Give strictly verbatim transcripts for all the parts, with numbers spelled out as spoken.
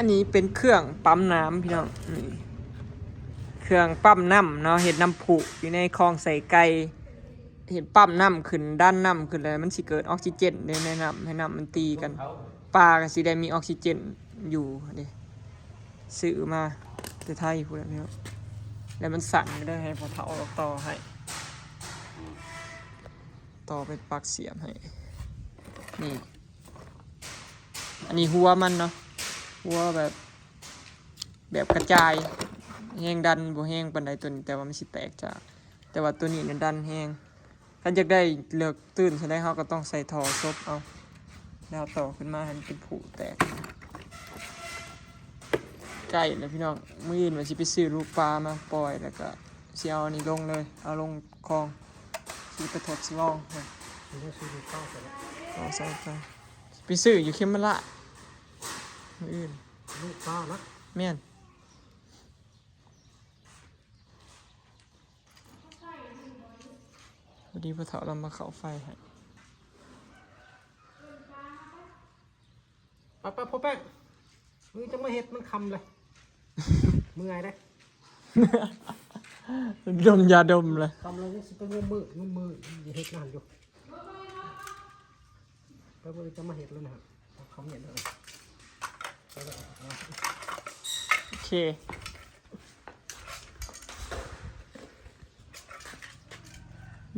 อันนี้เป็นเครื่องปั๊มน้ำพี่น้อง นี่ เครื่องปั๊มน้ำเนาะ เฮ็ดน้ำพุอยู่ในคลองไส้ไก่ เฮ็ดปั๊มน้ำขึ้น ดันน้ำขึ้นแล้วมันสิเกิดออกซิเจนในน้ำ ให้น้ำมันตีกัน ปลาก็สิได้มีออกซิเจนอยู่เด้ ซื้อมาแต่ไทยพู้นแหละพี่น้อง แล้วมันสั่นก็ได้ให้พ่อเฒ่าต่อให้ ต่อเป็นปลั๊กเสียบให้ นี่ อันนี้หัวมันเนาะ หัวแบบ แบบกระจาย แฮงดันบ่แฮงปานใดตัวนี้ แต่ว่ามันสิแตกจาก แต่ว่าตัวนี้เนี่ยดันแฮง คันอยากได้เลิกตื่นซะได้ เฮาก็ต้องใส่ท่อซบเอา แล้วต่อขึ้นมาให้มันเป็นผู้แตก ใกล้แล้วพี่น้อง มื้ออื่นว่าสิไปซื้อลูกปลามาปล่อย แล้วก็สิเอาอันนี้ลงเลย เอาลงคลอง สิไปทดลอง มันก็ซื้อลูกปลาไปแล้ว เอาใส่ไป ไปซื้ออยู่เขมราช มื้ออื่น ลูกปลานะ แม่น พอดีพ่อเฒ่าเรามาเข้าไฟให้ ไปไปพ่อแป้ง มื้อจะมาเฮ็ดมันค่ำเลย เมื่อยเด้ ดมยาดมเลย ค่ำแล้วสิไปงมมืด งมมืด อย่าเฮ็ดงานอยู่ ไปมื้อจะมาเฮ็ดแล้วนะครับ เอาคำเนี่ยเด้อ ไปเลย โอเค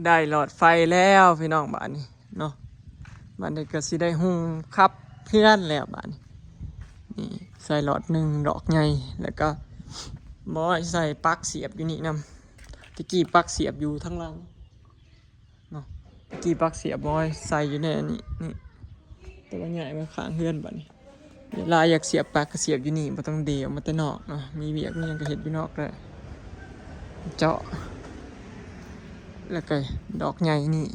ได้หลอดไฟแล้วพี่น้อง บาดนี้เนาะ บาดนี้ก็สิได้หุงขับเฮือนแล้วบาดนี้ นี่ใส่หลอดหนึ่งดอกใหญ่ แล้วก็บ่ใส่ปลั๊กเสียบอยู่นี่นำ ตะกี้ปลั๊กเสียบอยู่ทางหลังเนาะ ตะกี้ปลั๊กเสียบบ่ใส่อยู่ในอันนี้ นี่ แต่ว่าย้ายมาข้างเฮือนบาดนี้ เวลาอยากเสียบปลั๊กก็เสียบอยู่นี่ บ่ต้องเดออกมาแต่นอกเนาะ มีเวียกมีหยังก็เฮ็ดอยู่นอกได้ เจาะ แล้วก็ดอกใหญ่นี่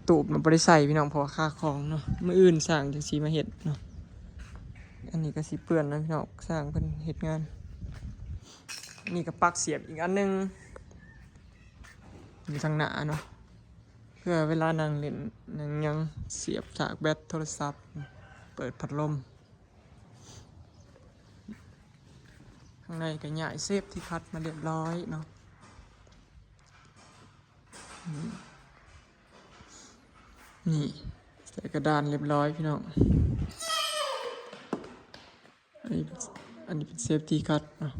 ตูบมันบ่ได้ใส่พี่น้อง เพราะว่าค่าของเนาะ มื้ออื่นช่างจั่งสิมาเฮ็ดเนาะ อันนี้ก็สิเปื้อนนะพี่น้อง ช่างเพิ่นเฮ็ดงาน นี่ก็ปลั๊กเสียบอีกอันหนึ่ง อยู่ทางหน้าเนาะ เพื่อเวลานั่งเล่นนั่งหยัง เสียบสากแบตโทรศัพท์ เปิดพัดลม ข้างในก็ย้ายเซฟตี้คัทมาเรียบร้อยเนาะ นี่ นี่ ใส่กระดานเรียบร้อยพี่น้อง อันนี้เป็น อันนี้เป็นเซฟตี้คัทเนาะ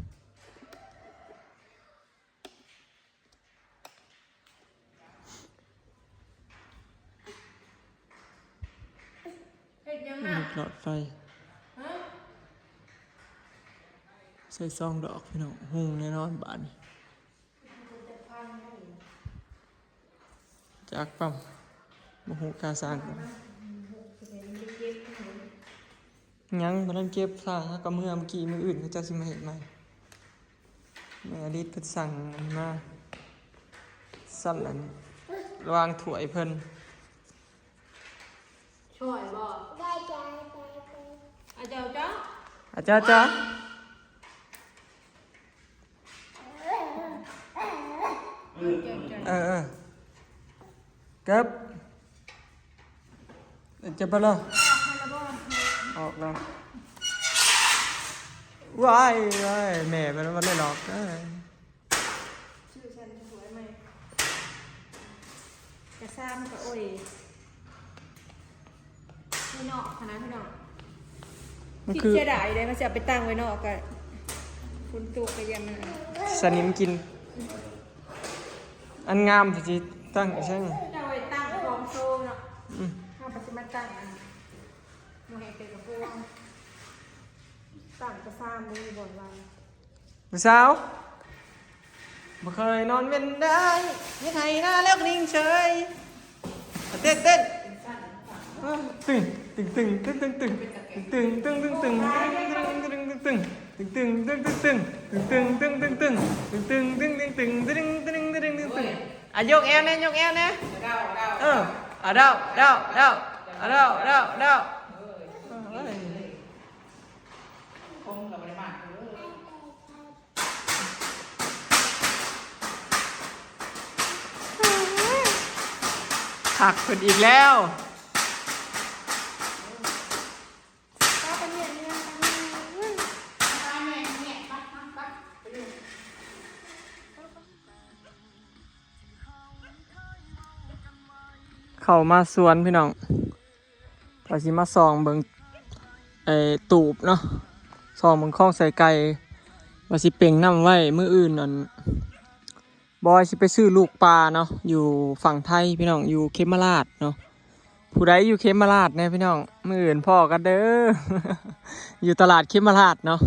เฮ็ดหยัง อัน น่ะ นี้หลอดไฟ ฮะ ใส่ซองดอกพี่น้อง หุงแน่นอนบาดนี้ จักปั๊ม บ่ฮู้ค่าสร้าง ยังบ่ทันเก็บ สร้างหากะเมือเมื่อกี้ มื้ออื่นเขาเจ้าสิมาเฮ็ดใหม่ แม่อลิศเพิ่นสั่งอันนี้มา สั่นอันวางถ้วยเพิ่น ช่วยบ่ ได้จ้า อาเจ้าจ้า อาจารย์จ้า เออ เออ ครับ จะไปเลย ออกแล้ว ว้าย ว้าย แม่มันมันเลยหลอก เอ้ย ชื่อฉันสวยไหม กระซ้ำกระโอย พี่น้องคณะพี่น้อง มัน คิด คือ เสียดายเลย มันจะเอาไปตั้งไว้นอกก็ฝนตกก็ยังมัน สนิมกิน อันงามสิตั้งใช่ไหม จะเอาไว้ตั้งกองโชว์เนาะ อืม เอาไปสิมาตั้งอัน มาให้เป็นกระโปรง ตั้งกระซ้ำเลยบ่อนวัน ผู้สาว บ่เคยนอนเว้นได้ เฮ็ดไฮ่นาแล้วก็นิ่งเฉย เต้น เต้น ตึง ตึง ตึง ตึง ตึง ตึง ตึง ตึง ตึง ตึง ตึง ตึง ตึง อ่ะ ยกแอวแน่ ยกแอวแน่ เออ อ่ะ เดา เดา เดา อ่ะ เดา เดา เดา เอ้ย คักขึ้นอีกแล้ว ป้าไปเรียนเนี่ย เข้ามาสวนพี่น้อง ว่าสิมาส่องเบิ่ง ไอ้ตูบเนาะ ส่องเบิ่งคลองไส้ไก่ ว่าสิเป่งน้ำไว้มื้ออื่นนั่น บอยสิไปซื้อลูกปลาเนาะ อยู่ฝั่งไทยพี่น้อง อยู่เขมราชเนาะ ผู้ใดอยู่เขมราชแน่พี่น้อง มื้ออื่นพ้อกันเด้อ อยู่ตลาดเขมราชเนาะ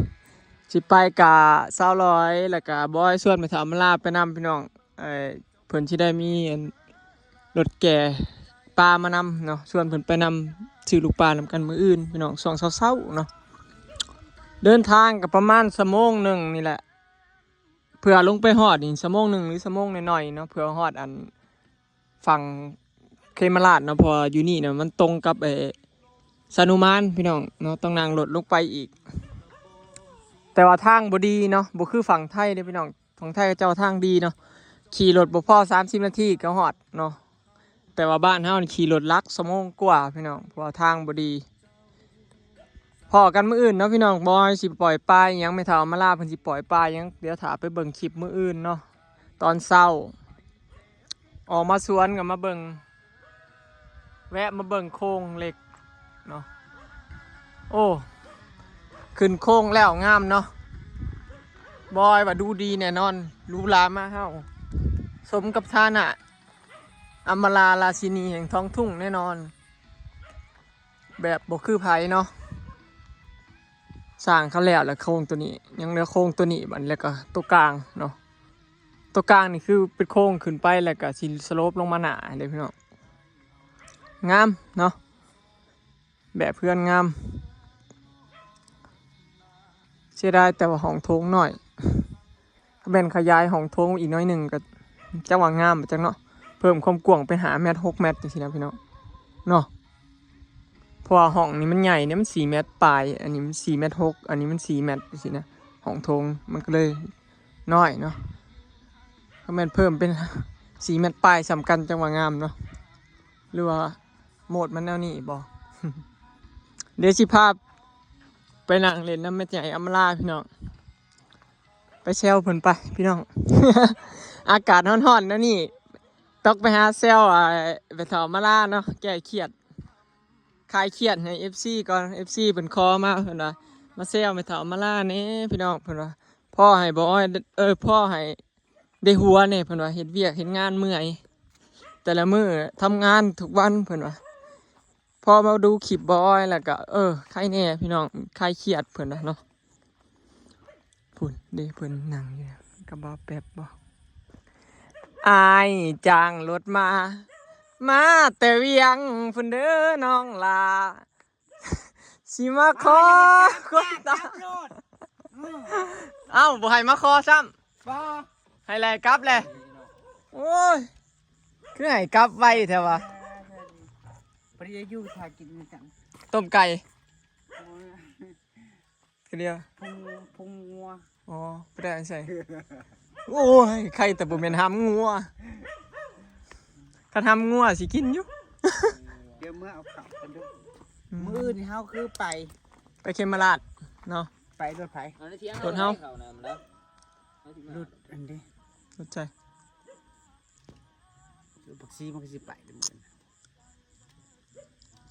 สิไปกะสาวร้อย แล้วกะบอยชวนแม่เฒ่าอำมาลาไปนำพี่น้อง เอ่อ เพิ่นสิได้มีอันรถแก่ปลามานำเนาะ ชวนเพิ่นไปนำซื้อลูกปลานำกันมื้ออื่นพี่น้อง ช่วงเช้าๆเนาะ เดินทางกะประมาณชั่วโมงหนึ่งนี่แหละ เพื่อลงไปฮอดนี่ชั่วโมงหนึ่งหรือชั่วโมงหน่อยๆเนาะ เพื่อฮอดอันฝั่งเขมราชเนาะ เพราะว่าอยู่นี่นะมันตรงกับ เอ่อ สานุมานพี่น้องเนาะ ต้องนั่งรถลงไปอีก แต่ว่าทางบ่ดีเนาะ บ่คือฝั่งไทยเด้อพี่น้อง ฝั่งไทยเขาเจ้าทางดีเนาะ ขี่รถบ่พอสามสิบนาทีก็ฮอดเนาะ แต่ว่าบ้านเฮานี่ขี่รถหลักชั่วโมงกว่าพี่น้อง เพราะว่าทางบ่ดี พ้อกันมื้ออื่นเนาะพี่น้อง บอยสิปล่อยปลาอิหยัง แม่เฒ่าอำมาลาเพิ่นสิปล่อยปลาอิหยัง เดี๋ยวถ้าไปเบิ่งคลิปมื้ออื่นเนาะ ตอนเช้า ออกมาสวนก็มาเบิ่ง แวะมาเบิ่งโค้งเหล็กเนาะ โอ้ ขึ้นโค้งแล้วงามเนาะ บอยว่าดูดีแน่นอน หรูหรามาเฮา สมกับฐานะ อำมาลาราชินีแห่งท้องทุ่งแน่นอน แบบบ่คือไผเนาะ สร้างเขาแล้ว แล้วโค้งตัวนี้ ยังเหลือโค้งตัวนี้บัด แล้วก็ตัวกลางเนาะ ตัวกลางนี่คือเป็นโค้งขึ้นไป แล้วก็สิสโลปลงมาหน้าเด้อพี่น้อง งามเนาะ แบบเฮือนงาม เสียดายแต่ว่าห้องโถงน้อย ถ้าแม่นขยายห้องโถงอีกหน่อยหนึ่งก็จักว่างามบ่จักเนาะ เพิ่มความกว้างเป็นห้าเมตร หกเมตรจังซี้นะพี่น้อง เนาะ เพราะว่าห้องนี้มันใหญ่เนี่ย มันสี่เมตรปลาย อันนี้มันสี่เมตรหก อันนี้มันสี่เมตรจังซี้นะ ห้องโถงมันก็เลยน้อยเนาะ ถ้าแม่นเพิ่มเป็นสี่เมตรปลายส่ำกันจังว่างามเนาะ หรือว่าโหมดมันแนวนี้บ่ เดี๋ยวสิพาไปนั่งเล่นนำแม่ใหญ่อำมาลาพี่น้อง ไปแซวเพิ่นไปพี่น้อง อากาศร้อนๆแนวนี้ ต้องไปหาแซว อ่า แม่เฒ่าอำมาลาเนาะ แก้เครียด คลายเครียดให้ เอฟซี ก่อน เอฟซี เพิ่นขอมา เพิ่นว่า มาแซวแม่เฒ่าอำมาลาแหน่พี่น้อง เพิ่นว่า พ้อให้บ่อ้อย เออ พ้อให้ได้หัวแหน่ เพิ่นว่า เฮ็ดเวียกเฮ็ดงานเมื่อย แต่ละมื้อทำงานทุกวัน เพิ่นว่า พอมาดูคลิปบ่อ้อยแล้วก็ เออ ไคแหน่พี่น้อง คลายเครียด เพิ่นว่าเนาะ พุ้นเด้ เพิ่นนั่งอยู่ ก็บ่แป๊บบ่ อ้ายจ้างรถมา มาแต่เวียงพุ้นเด้อน้องหล่า สิมาขอ จับ จับ จับโลด อืม เอ้า บ่ให้มาขอซ้ำ บ่ ให้แล่กลับแหละ โอ้ย คือให้กลับไวแท้วะ พอดีอยู่ถ่ายกินมาจัง ต้มไก่ โอ้ย คือเดียว พุง พุงงัว อ๋อ บ่ได้ใส่ โอ้ย ไข่แต่บ่แม่นหำงัว คันหำงัวสิกินอยู่ เดี๋ยวเมื่อเอาเข่ากันดู อืม มื้ออื่นเฮาคือไป ไปเขมราชเนาะ ไปรถไผ เอาในเถียง รถเฮา เขานำแล้ว รถอันนี้ รถใช่ รถบักซีมันก็สิไปเด้อมื้ออื่น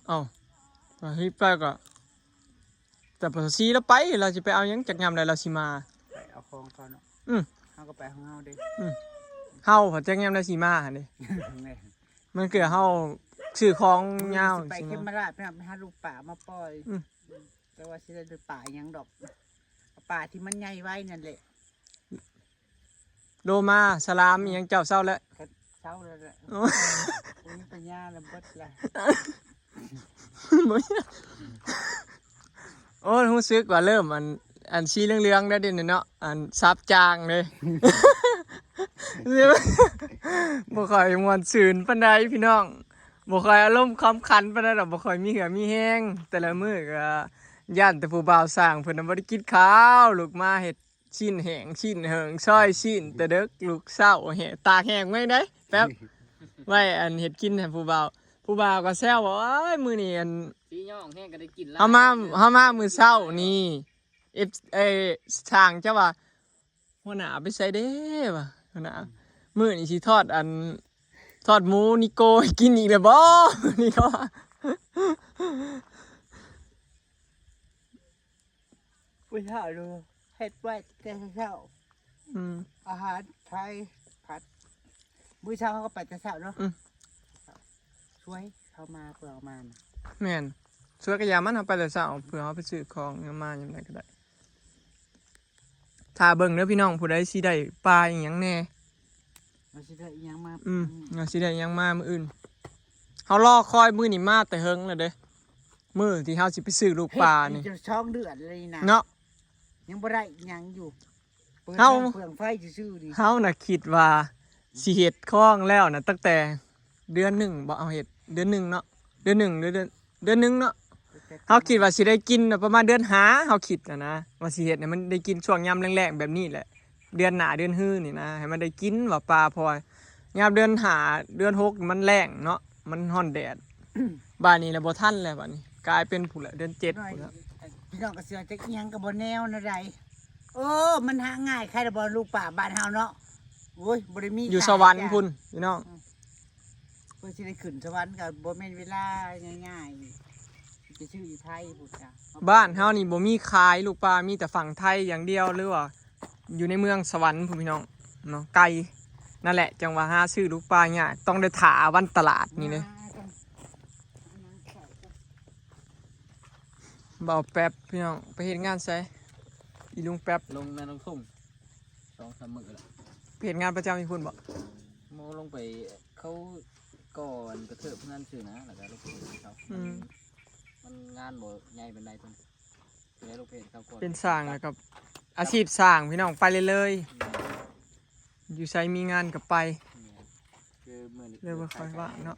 เอ้า ว่าเฮ้ยไปก็ แต่บักซีแล้วไป เราสิไปเอาหยังจักยามใดเราสิมา ไปเอาของเขาเนาะ อืม เฮาก็ไปของเฮาเด้ อืม เฮาพอจักยามใดสิมาหั่นเด้ แม่น มันคือเฮาซื้อของยาว มื้อนี้สิไป สินะ เขมราชไปหาลูกป่ามาปล่อย อืม แต่ว่าสิได้ป่าหยังดอก ป่าที่มันใหญ่ไว้นั่นแหละ โลมา สลาม อิหยังเจ้าเซาแล้ว ก็เซาแล้วแหละ โอ้ย บ่มีปัญญาแล้วเบิดละ บ่มี โอ้ย รู้สึกว่าเริ่มอัน อันสีเหลืองๆแล้วเด้เนาะ อันสับจางเลย บ่ค่อยม่วนซื่นปานใดพี่น้อง บ่ค่อยอารมณ์ขำขันปานใดดอก บ่ค่อยมีเหื่อมีแฮง แต่ละมื้อก็ย้านแต่ผู้บ่าวสร้างเพิ่นน่ะบ่ได้กินข้าว ลุกมาเฮ็ด ชิ้นแห้ง ชิ้นเหิง ซอยชิ้น แต่เด็กลูกเช้าแหะ ตากแห้งไว้ได้แป๊บ ไว้อันเฮ็ดกินให้ผู้บ่าว ผู้บ่าวก็แซวว่า โอ้ย มื้อนี้อัน สีย่องแห้งก็ได้กินหลาย เฮามา เฮามามื้อเช้านี่ เอฟ เอ่อ ช่างเจ้าว่า หัวหน้าไปไสเด้วะ หัวหน้า มื้อนี้สิทอดอัน ทอดหมูนิโก้ให้กินอีกแล้วบ่ นี่ก็ มื้อเช้าดู เฮ็ดไว้แต่เช้า อืม อาหารไทยผัด มื้อเช้าเขาก็ไปแต่เช้าเนาะ อืม ช่วยเขามาเพื่อเอามาน่ะ แม่น ช่วยกะยามันเอาไปแต่เช้า เพื่อเอาไปซื้อของเอามายามใดก็ได้ ถ้าเบิ่งเด้อพี่น้อง ผู้ใดสิได้ปลาอีหยังแน่ เราสิได้อีหยังมา อืม มื้อนี้ เราสิได้อีหยังมามื้ออื่น เฮารอคอยมื้อนี้มาแต่เฮิงแล้วเด้ มื้อที่เฮาสิไปซื้อลูกปลานี่ เฮ็ดจนสองเดือนเลยนะ เนาะ ยังบ่ได้อีหยังอยู่ เปิด เฮา น้ำเปลืองไฟซื่อๆนี่ เฮาน่ะคิดว่าสิเฮ็ดคลองแล้วน่ะ ตั้งแต่เดือนหนึ่งบ่ เอาเฮ็ดเดือนหนึ่งเนาะ เดือนหนึ่งหรือเดือน เดือนหนึ่งเนาะ เฮาคิดว่าสิได้กินน่ะประมาณเดือนห้า เฮาคิดน่ะนะ ว่าสิเฮ็ดให้มันได้กินช่วงยามแล้งๆแบบนี้แหละ เดือนหน้าเดือนฮื้อนี่นะ ให้มันได้กินว่าปลา เพราะว่ายามเดือนห้าเดือนหกมันแล้งเนาะ มันร้อนแดด บาดนี้แล้วบ่ทันแล้ว บาดนี้กลายเป็นพุ้นแหละ เดือนเจ็ดพุ้นแล้ว พี่น้องก็สิว่าจักอีหยังก็บ่แนวแนวใด โอ้ มันหาง่ายใครละบ่ลูกปลาบ้านเฮาเนาะ โอ้ย บ่ได้มี อยู่ ขาย สวรรค์ จ้ะ พุ้นพี่น้อง เพิ่นสิได้ขึ้นสวรรค์ก็บ่แม่นเวลาง่ายๆ ไปซื้ออยู่ไทยพุ้นจ้ะ บ้านเฮานี่บ่มีขายลูกปลา มีแต่ฝั่งไทยอย่างเดียว หรือว่าอยู่ในเมืองสวรรค์พุ้นพี่น้องเนาะ ไกล นั่นแหละ จังว่าหาซื้อลูกปลายาก ต้องได้ถ่าวันตลาดนี่เด้ มา เบาแป๊บพี่น้อง ไปเฮ็ดงานไส อีลุงแป๊บ ลงนาลงทุ่ง สองสามมื้อแล้ว ไปเฮ็ดงานประจำอยู่พุ้นบ่ โมลงไปเขาก่อนกระเทิบเพื่อนซื่อนะ แล้วก็ลงไปเขา อืม มันงานบ่ใหญ่ปานใดเพิ่น เลยลงไปเฮ็ดเขาก่อน เป็นช่างแล้วก็ อาชีพช่างพี่น้อง ไปเลยเลย อืม อยู่ไสมีงานก็ไป เนี่ย คือมื้อนี้ เลยบ่ค่อยว่างเนาะ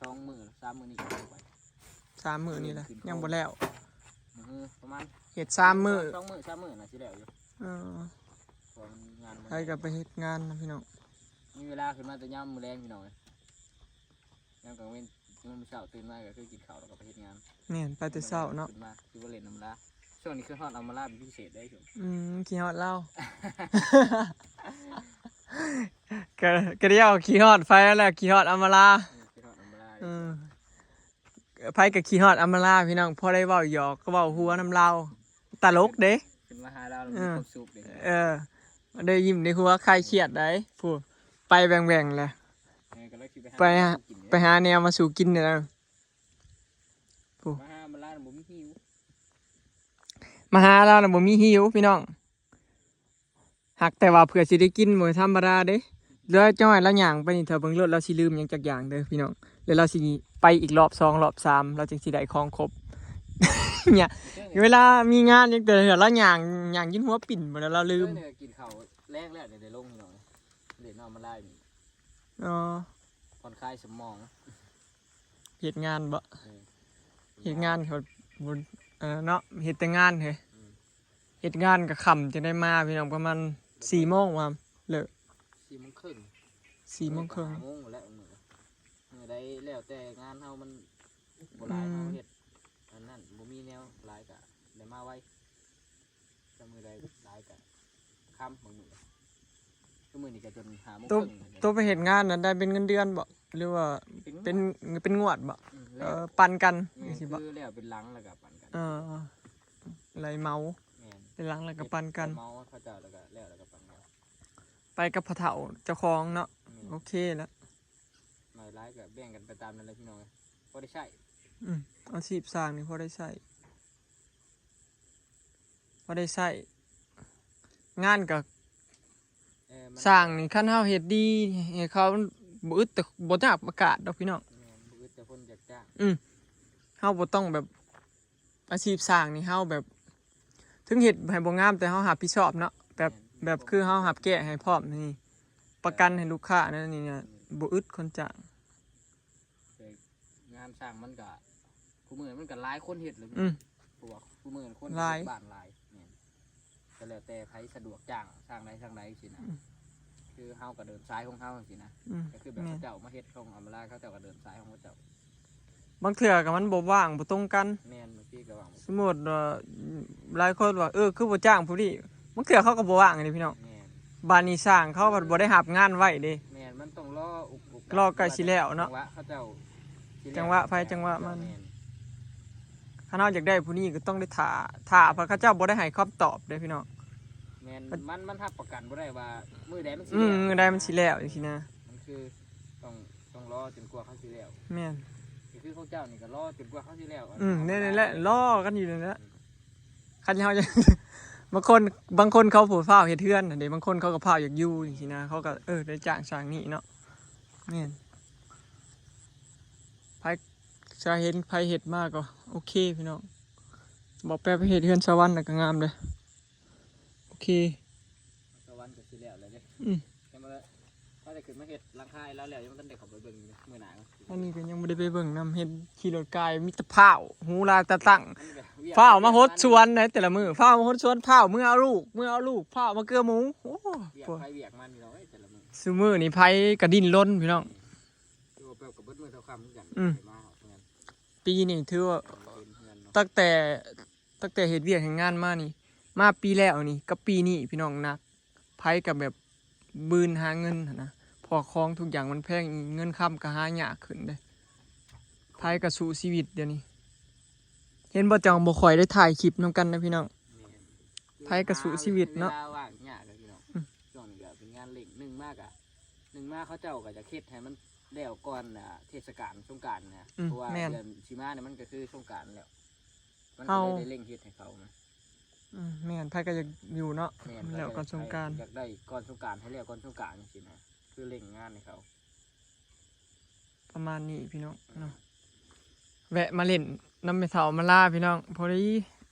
สองมื้อสามมื้อนี้ก็ลงไป สามมื้อนี่แหละ ขึ้น ยังบ่แล้ว มื้อประมาณ เฮ็ดสามมื้อ สองมื้อสามมื้อน่าสิแล้วอยู่ เออ เพราะมันงานมัน ใครก็ไปเฮ็ดงานนะพี่น้อง มีเวลาขึ้นมาแต่ยามมื้อแลงพี่น้องเอ้ย ยามกลางเว็น ยามมื้อเช้าตื่นมาก็คือกินข้าวแล้วก็ไปเฮ็ดงาน แม่น ไปแต่เช้าเนาะ ขึ้นมาคือบ่เล่นอำมาลา ช่วงนี้คือฮอดอำมาลาเป็นพิเศษได้ช่วง อืม คิดฮอดลาว ก็ ก็เดี๋ยวคิดฮอดไผแล้ว คิดฮอดอำมาลา อืม คิดฮอดอำมาลา เออ ไผก็คิดฮอดอำมาลาพี่น้อง พอได้เว้าหยอกก็เว้าหัวนำลาว ตลกเด้ ขึ้นมาหาลาวแล้วมี เออ ความสุขเด้ เออ ได้ยิ้มได้หัวคลายเครียดได้ ผู้ ไปแหว่งๆแหละ เออ ก็เลยคิดไปหา ไปหา แนวกินเด้ ไปหาแนวมาสู่กินเนี่ยนะ ผู้ มาหาอำมาลาบ่มีหิว มาหาลาวน่ะบ่มีหิวพี่น้อง หากแต่ว่าเพื่อสิได้กินบ่ธรรมดาเด้ แล้วจังหวะลาวย่างไปนี่ ถ้าเบิ่งรถลาวสิลืมหยังจักอย่างเด้อพี่น้อง แล้วลาวสิไปอีกรอบสองรอบสาม ลาวจึงสิได้ของครบ เนี่ย เวลามีงานจังแต่ลาวย่าง ย่างจนหัวปิ้นหมดแล้ว ลาวลืม เออ เนี่ยกินข้าวแลงแล้วเนี่ยได้ลงพี่น้อง เล่นอำมาลานี่ อ๋อ ผ่อนคลายสมอง เฮ็ดงานบ่ เออ เฮ็ดงานเขาบ่ เออ เนาะ เฮ็ดแต่งานเฮ้ย อืม เฮ็ดงานก็ค่ำจังได้มาพี่น้อง ประมาณสี่โมงว่าเลิก สี่โมงครึ่ง สี่โมงครึ่ง ห้าโมงแล้วมื้อ มื้อใดแล้วแต่งานเฮามันบ่หลาย อืม เฮาเฮ็ดอันนั้นบ่มีแนวหลายก็ได้มาไว ถ้ามื้อใดหลายก็ค่ำบางมื้อ คือมื้อนี้ก็จนห้าโมง ตัว ครึ่ง ตัวไปเฮ็ดงานนั้นได้เป็นเงินเดือนบ่ หรือว่า เป็นงวด เป็น เป็นงวดบ่ อืม แล้ว เออ ปันกัน แม่น จังซี้บ่ คือแล้วเป็นหลังแล้วก็ปันกัน เออ ไหลเหมา แม่น เป็นหลังแล้วก็ปันกัน ไหลเหมาเขาเจ้าแล้วก็แล้ว แล้วก็ปันกัน ไปกับพ่อเฒ่าเจ้าของเนาะ แม่น โอเคแล้ว หลายๆก็แบ่งกันไปตามนั้นแหละพี่น้องเอ้ย พอได้ใช้ อืม อาชีพช่างนี่พอได้ใช้ พอได้ใช้ งานก็ เออ มัน ช่างนี่คันเฮาเฮ็ดดีให้เขา บ่อึดแต่ บ่ยากอากาศดอกพี่น้อง แม่น บ่อึดแต่คนอยากจ้าง อืม เฮาบ่ต้องแบบ อาชีพช่างนี่เฮาแบบ ถึงเฮ็ดให้บ่งามแต่เฮารับผิดชอบเนาะ แบบ แม่น แบบคือเฮารับแก้ให้พร้อมนี่ ประกันให้ลูกค้านั่นนี่นะ อืม บ่อึดคนจ้าง แต่งานช่างมันก็ คู่มื้อมันก็หลายคนเฮ็ดเลย อืม เพราะว่าคู่มื้อคน หลาย เฮ็ดบ้านหลาย แม่น ก็แล้วแต่ไผสะดวกจ้างช่างใดช่างใดสินะ อืม คือเฮาก็เดินสายของเฮาสินะ อืม ก็คือแบบ แม่น เขาเจ้ามาเฮ็ดของอำมาลา เขาเจ้าก็เดินสายของเขาเจ้า บางเทื่อก็มันบ่ว่างบ่ตรงกัน แม่น บางทีก็ว่างบ่ตรง สมมุติว่า หลายคนว่า เออ คือบ่จ้างผู้นี้ บางเทื่อเขาก็บ่ว่างเด้พี่น้อง แม่น บาดนี้ช่างเขาก็บ่ได้รับงานไว้เด้ แม่น มันต้องรอโอ รอใกล้สิแล้วเนาะ จังหวะเขาเจ้าสิแล้ว จังหวะไผจังหวะมัน แม่น คันเฮาอยากได้ผู้นี้ก็ต้องได้ถ่า ถ่า เพราะเขาเจ้าบ่ได้ให้คำตอบเด้พี่น้อง แม่น มัน มันรับประกันบ่ได้ว่ามื้อใดมันสิ อืม แล้ว มื้อใดมันสิแล้วจังซี้นะ มันคือต้อง ต้องรอจนกว่าเขาสิแล้ว แม่น ก็คือของเจ้านี่ก็รอจนกว่าเขาสิแล้ว อืม นั่นแหละ รอกันอยู่นั่นแหละ คันเฮาจะ บางคน บางคนเขาผู้ฟ้าวเฮ็ดเฮือนน่ะเด้ บางคนเขาก็ฟ้าวอยากอยู่จังซี้นะ เขาก็ เออ ได้จ้างสร้างนี่เนาะ แม่น ไผ จะเห็นไผเฮ็ดมาก็โอเคพี่น้อง บ่าวแป๊บเฮ็ดเฮือนสวรรค์น่ะก็งามเด้ โอเค สวรรค์ก็สิแล้วแล้วเด้ อืม ยังบ่ได้ ถ้าได้ขึ้นมาเฮ็ดหลังคาให้เราแล้ว ยังบ่ทันได้เข้าไปเบิ่งอยู่มื้อหน้า อันนี้ก็ยังบ่ได้ไปเบิ่งนำ เห็นขี่รถกายมีแต่ฟ้าว หูลาตาตั้ง มันก็เวียก ฟ้าวมาหดสวนนะแต่ละมื้อ ฟ้าวมาหดสวน ฟ้าวเมือเอาลูก เมือเอาลูก ฟ้าวมาเกือหมู โอ้ เวียกไผเวียกมันพี่น้องเอ้ยแต่ละมื้อ ซุมื้อนี้ไผก็ดิ้นรนพี่น้อง คือว่าแบบกับเบิดมื้อเท่าค่ำคือกัน อืม ไปมาหาเพื่อน ปีนี้ถือว่า เห็นเพื่อนเนาะ ตั้งแต่ ตั้งแต่เฮ็ดเวียกเฮ็ดงานมานี่ มาปีแล้วนี่กับปีนี้พี่น้องหนัก ไผก็แบบบืนหาเงินหั้นนะ เพราะของทุกอย่างมันแพง เงินคำก็หายากขึ้นเด้ ไผก็สู้ชีวิตเดี๋ยวนี้ เห็นบ่ จั่งบ่ค่อยได้ถ่ายคลิปนำกันนะพี่น้อง แม่น ไผก็สู้ชีวิตเนาะ เวลาว่างยากเลยพี่น้อง อืม ช่วงนี้ก็เป็นงานเร่ง หนึ่งมากอะ หนึ่งมาเขาเจ้าก็จะเฮ็ดให้มันแล้วก่อน อ่า เทศกาลสงกรานต์นะ อืม เพราะว่า แม่น เดือนสิมาเนี่ยมันก็คือสงกรานต์แล้ว มันก็เลย เฮา ได้เร่งเฮ็ดให้เขานะ อืม แม่น ไผก็อยากอยู่เนาะ แม่น แล้วก่อนสงกรานต์ อยากได้ก่อนสงกรานต์ ให้แล้วก่อนสงกรานต์จังซี้นะ คือเร่งงานให้เขา ประมาณนี้พี่น้องเนาะ แวะมาเล่นนำแม่เฒ่ามาลาพี่น้อง พอดี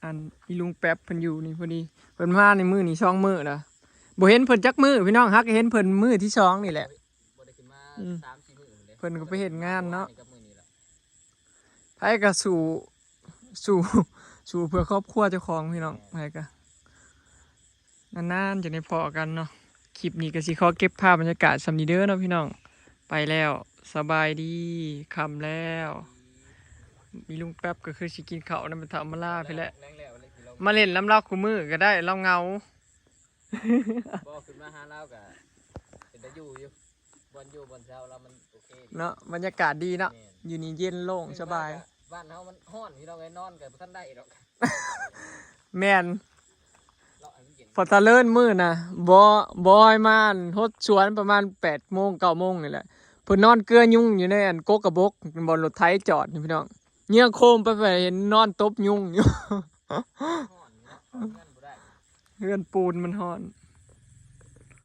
อันอีลุงแป๊บเพิ่นอยู่นี่พอดี เพิ่นมาในมื้อนี้สองมื้อแล้ว บ่เห็นเพิ่นจักมื้อพี่น้อง ฮักเห็นเพิ่นมื้อที่สองนี่แหละ บ่ได้ขึ้นมา อืม สามสี่มื้อเลย เพิ่นก็ไปเฮ็ดงานเนาะ กับมื้อนี้ล่ะ ไผก็สู้ สู้ สู้เพื่อครอบครัวเจ้าของพี่น้อง ไผก็ นานๆจะได้พ้อกันเนาะ คลิปนี้ก็สิขอเก็บภาพบรรยากาศส่ำนี้เด้อเนาะพี่น้อง ไปแล้ว สบายดี ค่ำแล้ว มีลุงแป๊บก็คือสิกินข้าวนำแม่เฒ่ามาลาพี่แหละ แรงแล้วเลยสิลง มาเล่นนำลาวคู่มื้อก็ได้ ลาวเหงา บ่ขึ้นมาหาลาวก็เป็นตาอยู่อยู่ บ่อนอยู่บ่อนเช้าลาวมันโอเคดี เนาะ บรรยากาศดีเนาะ แม่น อยู่นี่เย็นโล่งสบาย บ้านเฮามันฮ้อนพี่น้องเอ้ย นอนก็บ่ทันได้ดอก แม่น เลาะให้มันเย็น พอตะเลินมื้อนะ บ่ บ่ให้มาหดสวนประมาณแปดโมงเก้าโมงนี่แหละ เพิ่นนอนเกือยุงอยู่ในอันกกกระบก บ่อนรถไถจอดนี่พี่น้อง เงื้อโคมไป ไปเห็นนอนตบยุงอยู่ ฮ้อนเนาะ เฮือนบ่ได้ เฮือนปูนมันฮ้อน